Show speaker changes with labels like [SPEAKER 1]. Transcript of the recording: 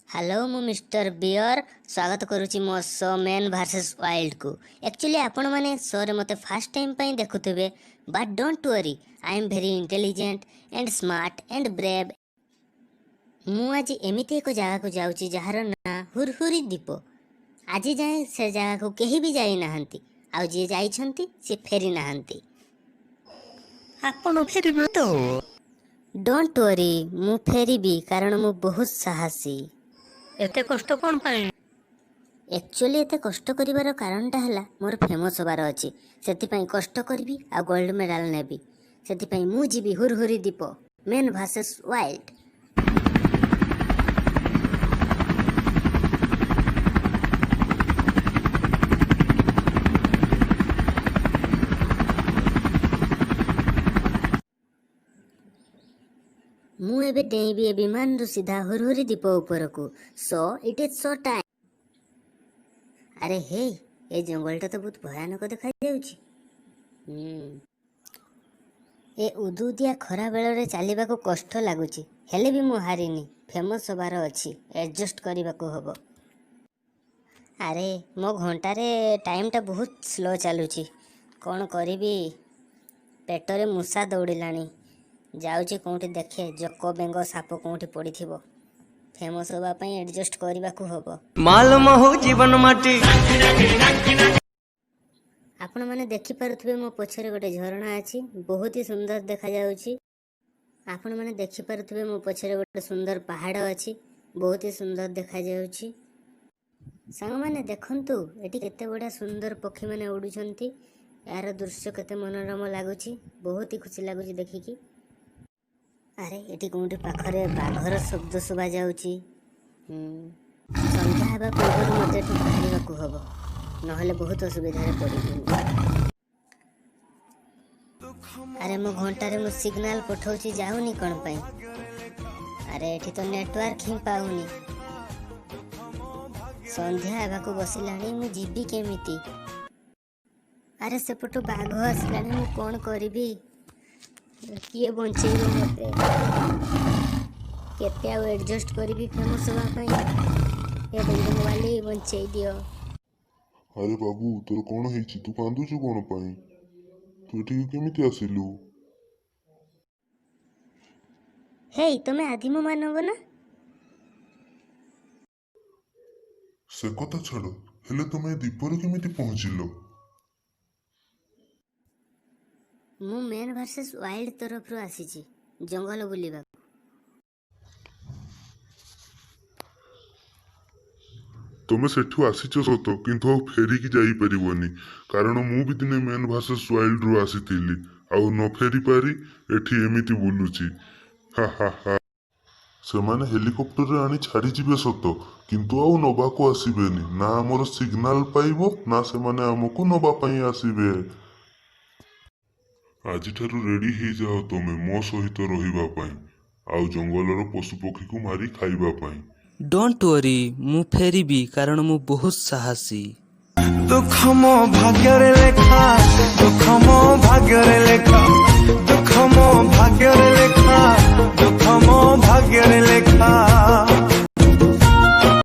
[SPEAKER 1] Hello, ମୁଁ mister beer ସ୍ୱାଗତ କରୁଛି ମୋ ଶୋ ମ୍ୟାନ୍ ଭାର୍ସେସ୍ ୱାଇଲ୍ଡକୁ। ଆକ୍ଚୁଆଲି ଆପଣମାନେ ଶୋରେ ମୋତେ ଫାର୍ଷ୍ଟ ଟାଇମ୍ ପାଇଁ ଦେଖୁଥିବେ, but don't worry, I am very intelligent and smart and brave. ମୁଁ ଆଜି ଏମିତି ଏକ ଜାଗାକୁ ଯାଉଛି, ଯାହାର ନାଁ ହୁରହୁରି ଦ୍ୱୀପ। ଆଜି ଯାଏଁ ସେ ଜାଗାକୁ କେହି ବି ଯାଇନାହାନ୍ତି, ଆଉ ଯିଏ ଯାଇଛନ୍ତି ସେ ଫେରି ନାହାନ୍ତି।
[SPEAKER 2] ଆପଣ ଫେରିବେ ତ?
[SPEAKER 1] Don't worry, ମୁଁ ଫେରିବି, କାରଣ ମୁଁ ବହୁତ ସାହସୀ।
[SPEAKER 2] ଏତେ କଷ୍ଟ କ'ଣ ପାଇଁ?
[SPEAKER 1] ଆକ୍ଚୁଆଲି ଏତେ କଷ୍ଟ କରିବାର କାରଣଟା ହେଲା, ମୋର ଫେମସ୍ ହେବାର ଅଛି। ସେଥିପାଇଁ କଷ୍ଟ କରିବି ଆଉ ଗୋଲ୍ଡ ମେଡ଼ାଲ ନେବି। ସେଥିପାଇଁ ମୁଁ ଯିବି ହୁରହୁରି ଦ୍ୱୀପ, ମେନ୍ ଭାର୍ସେସ୍ ୱାଇଲ୍ଡ। ମୁଁ ଏବେ ଡେଇଁବି ଏ ବିମାନରୁ ସିଧା ହୁରହୁରି ଦ୍ୱୀପ ଉପରକୁ। So it is show time. ଆରେ ହେ, ଏ ଜଙ୍ଗଲଟା ତ ବହୁତ ଭୟାନକ ଦେଖାଯାଉଛି। ଏ ଉଦୁଉଦିଆ ଖରା ବେଳରେ ଚାଲିବାକୁ କଷ୍ଟ ଲାଗୁଛି, ହେଲେ ବି ମୁଁ ହାରିନି। ଫେମସ୍ ହେବାର ଅଛି, ଆଡ଼ଜଷ୍ଟ କରିବାକୁ ହବ। ଆରେ, ମୋ ଘଣ୍ଟାରେ ଟାଇମ୍ଟା ବହୁତ ସ୍ଲୋ ଚାଲୁଛି। କ'ଣ କରିବି? ପେଟରେ ମୂଷା ଦୌଡ଼ିଲାଣି। ଯାଉଛି କେଉଁଠି ଦେଖେ, ଜୋକ, ବେଙ୍ଗ, ସାପ କେଉଁଠି ପଡ଼ିଥିବ। ଫେମସ୍ ହେବା ପାଇଁ ଆଡ଼ଜଷ୍ଟ କରିବାକୁ ହବ।
[SPEAKER 3] ମାଲ ମହୁ ଜୀବନ ମାଟି।
[SPEAKER 1] ଆପଣମାନେ ଦେଖିପାରୁଥିବେ, ମୋ ପଛରେ ଗୋଟେ ଝରଣା ଅଛି, ବହୁତ ହି ସୁନ୍ଦର ଦେଖାଯାଉଛି। ଆପଣମାନେ ଦେଖିପାରୁଥିବେ, ମୋ ପଛରେ ଗୋଟେ ସୁନ୍ଦର ପାହାଡ଼ ଅଛି, ବହୁତ ହି ସୁନ୍ଦର ଦେଖାଯାଉଛି। ସାଙ୍ଗମାନେ, ଦେଖନ୍ତୁ, ଏଠି କେତେ ବଢ଼ିଆ ସୁନ୍ଦର ପକ୍ଷୀମାନେ ଉଡ଼ୁଛନ୍ତି। ଏହାର ଦୃଶ୍ୟ କେତେ ମନୋରମ ଲାଗୁଛି। ବହୁତ ହି ଖୁସି ଲାଗୁଛି ଦେଖିକି। ଆରେ, ଏଠି କେଉଁଠି ପାଖରେ ବାଘର ଶବ୍ଦ ଶୁଭାଯାଉଛି। ସନ୍ଧ୍ୟା ହେବା ପୂର୍ବରୁ ମୋତେ ଏଠୁ ବାହାରିବାକୁ ହବ, ନହେଲେ ବହୁତ ଅସୁବିଧାରେ ପଡ଼ିବି ମୁଁ। ଆରେ, ମୋ ଘଣ୍ଟାରେ ମୁଁ ସିଗ୍ନାଲ ପଠଉଛି, ଯାଉନି କ'ଣ ପାଇଁ? ଆରେ, ଏଠି ତ ନେଟୱାର୍କ ହିଁ ପାଉନି। ସନ୍ଧ୍ୟା ହେବାକୁ ବସିଲାଣି, ମୁଁ ଯିବି କେମିତି? ଆରେ, ସେପଟୁ ବାଘ ଆସିଲାଣି, ମୁଁ କ'ଣ କରିବି? କିଏ ବଞ୍ଚେଇବ ମୋତେ? କେତେ ଆଉ ଆଡ଼ଜଷ୍ଟ କରିବି ଫେମସ୍ ହେବା ପାଇଁ? ଏ ବଜରଙ୍ଗବାଲି, ବଞ୍ଚେଇ ଦିଅ।
[SPEAKER 4] ଆରେ ବାବୁ, ତୋର କ'ଣ ହେଇଛି? ତୁ କାନ୍ଦୁଛୁ କ'ଣ ପାଇଁ? ତୁ ଏଠିକି କେମିତି ଆସିଲୁ?
[SPEAKER 1] ହେଇ, ତମେ ଆଦିମ ମାନବ ନା?
[SPEAKER 4] ସେ କଥା ଛାଡ଼, ହେଲେ ତମେ ଏ ଦ୍ୱୀପରେ କେମିତି ପହଞ୍ଚିଲ?
[SPEAKER 1] ମୁଁ ମେନ୍ ଭର୍ସେସ୍ ୱାଇଲ୍ଡ ତରଫରୁ ଆସିଛି ଜଙ୍ଗଲ ବୁଲିବାକୁ।
[SPEAKER 4] ତମେ ସେଠୁ ଆସିଛ ସତ, କିନ୍ତୁ ଆଉ ଫେରିକି ଯାଇପାରିବନି, କାରଣ ମୁଁ ବି ଦିନେ ମ୍ୟାନ୍ ଭର୍ସେସ୍ ୱାଇଲ୍ଡରୁ ଆସିଥିଲି ଆଉ ନ ଫେରି ପାରି ଏଠି ଏମିତି ବୁଲୁଛି। ହା ହା ହା। ସେମାନେ ହେଲିକପ୍ଟରରେ ଆଣି ଛାଡ଼ିଯିବେ ସତ, କିନ୍ତୁ ଆଉ ନବାକୁ ଆସିବେନି। ନା ଆମର ସିଗ୍ନାଲ ପାଇବ, ନା ସେମାନେ ଆମକୁ ନବା ପାଇଁ ଆସିବେ। ଆଜିଠାରୁ ରେଡି ହେଇଯାଅ ତମେ ମୋ ସହିତ ରହିବା ପାଇଁ ଆଉ ଜଙ୍ଗଲର ପଶୁପକ୍ଷୀକୁ ମାରି ଖାଇବା ପାଇଁ।
[SPEAKER 5] Don't worry, ମୁଁ ଫେରିବି, କାରଣ ମୁଁ ବହୁତ ସାହସୀ।
[SPEAKER 3] ଦୁଃଖ ମୋ ଭାଗ୍ୟରେ ଲେଖା, ଦୁଃଖ ମୋ ଭାଗ୍ୟରେ ଲେଖା, ଦୁଃଖ ମୋ ଭାଗ୍ୟରେ ଲେଖା, ଦୁଃଖ ମୋ ଭାଗ୍ୟରେ ଲେଖା।